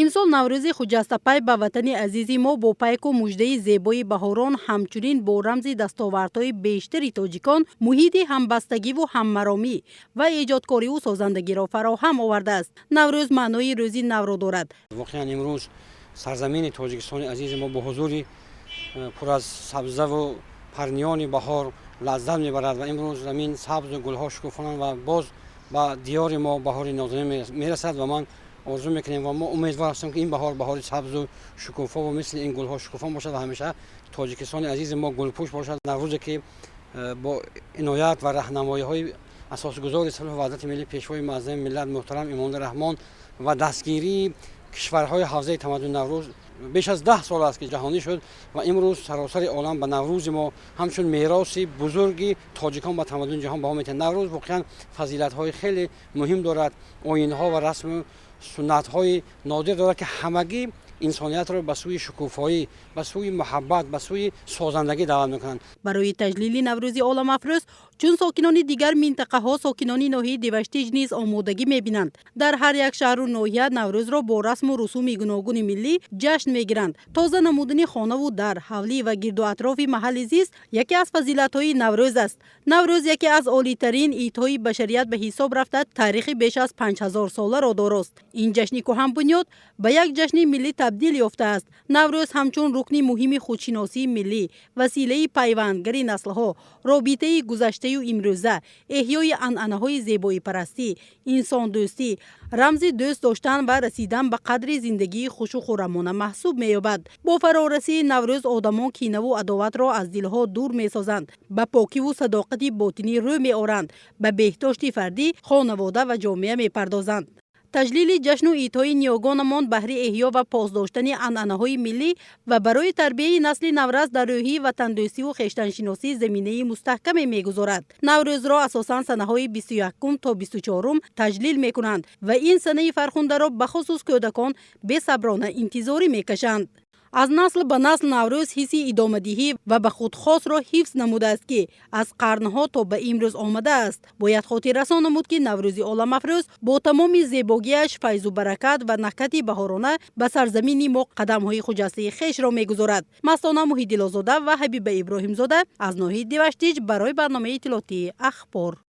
Имсол Наврӯзи хуҷастапай ба ватани азизи мо бо пайку муждаи зебои баҳорон, ҳамчунин бо рамзи дастовардҳои бештари тоҷикон, муҳити ҳамбастагиву ҳаммаромӣ ва эҷодкориву созандагиро фароҳам овардааст. Наврӯз маънои рӯзи навро дорад. Воқеан, имрӯз сарзамини Тоҷикистони азизи мо бо ҳузури пур аз сабзаву парниёни баҳор лаззат мебарад ва имрӯз замин сабзу гулҳо шукуфонанд ва боз ба диёри мо баҳори нозанин мерасад. Ва ман орзу мекунем ва мо умедвор ҳастем, ки ин баҳор баҳори сабзу шукуфо ва мисли ин гулҳо шукуфон бошад ва ҳамеша Тоҷикистони азизи мо гулпӯш бошад. Наврӯзе ки бо иноят ва раҳнамоиҳои асосгузори сулҳу ваҳдати миллӣ, Пешвои муаззами миллат, муҳтарам Эмомалӣ Раҳмон ва дастгирии кишварҳои ҳавзаи тамаддуни Наврӯз беш аз 10 сол аст, ки ҷаҳонӣ шуд ва имрӯз саросари олам ба Наврӯзи мо ҳамчун мероси бузурги тоҷикон ба тамаддуни ҷаҳон баҳо метиҳанд. Наврӯз воқеан фазилатҳои хеле муҳим дорад, оинҳо ва расму суннатҳои нодир дорад, ки ҳамагӣ инсониятро ба сӯи шукуфоӣ, ба сӯи муҳаббат, ба сӯи созандагӣ даъват мекунанд. Барои таҷлили Наврӯзи оламафрӯз, чун сокинони дигар минтақаҳо, сокинони ноҳияи Деваштич низ омодагӣ мебинанд. Дар ҳар як шаҳру ноҳия Наврӯзро бо расму русуми гуногуни миллӣ ҷашн мегиранд. Тоза намудани хонаву дар, ҳавлӣ ва гирду атрофи маҳалли зист яке аз фазилатҳои Наврӯз аст. Наврӯз яке аз олитарин идҳои башарият ба ҳисоб рафта, таърихи беш аз 5000 соларо дорост. Ин ҷашни кӯҳанбунёд ба як ҷашни миллӣ табдил ёфтааст. Наврӯз ҳамчун рукни муҳими худшиносии миллӣ, василаи пайвандгари наслҳо, робитаи гузаштаю имрӯза, эҳёи анъанаҳои зебоипарастӣ, инсондӯстӣ, рамзи дӯст доштан ва расидан ба қадри зиндагии хушу хуррамона маҳсуб меёбад. Бо фарорасии Наврӯз одамон кинаву адоватро аз дилҳо дур месозанд, ба покиву садоқати ботинӣ рӯ меоранд, ба беҳдошти фардӣ, хонавода ва ҷомеа мепардозанд. Таҷлили ҷашну идҳои ниёгонамон баҳри эҳё ва посдоштани анъанаҳои миллӣ ва барои тарбияи насли наврас дар рӯҳии ватандӯстиву хештаншиносӣ заминаи мустаҳкаме мегузорад. Наврӯзро асосан санаҳои 21-ум то 24-ум таҷлил мекунанд ва ин санаи фархундаро бахусус кӯдакон бесаброна интизорӣ мекашанд. Аз насл ба насл Наврӯз ҳисси идомадиҳӣ ва ба худхосро ҳифз намудааст, ки аз қарнҳо то ба имрӯз омадааст. Бояд хотиррасон намуд, ки Наврӯзи оламафрӯз бо тамоми зебогиаш, файзу баракат ва накҳати баҳорона ба сарзамини мо қадамҳои хуҷастаи хешро мегузорад. Мастона Муҳиддилозода ва Ҳабиба Иброҳимзода аз ноҳияи Деваштич барои барномаи иттилоотии «Ахбор».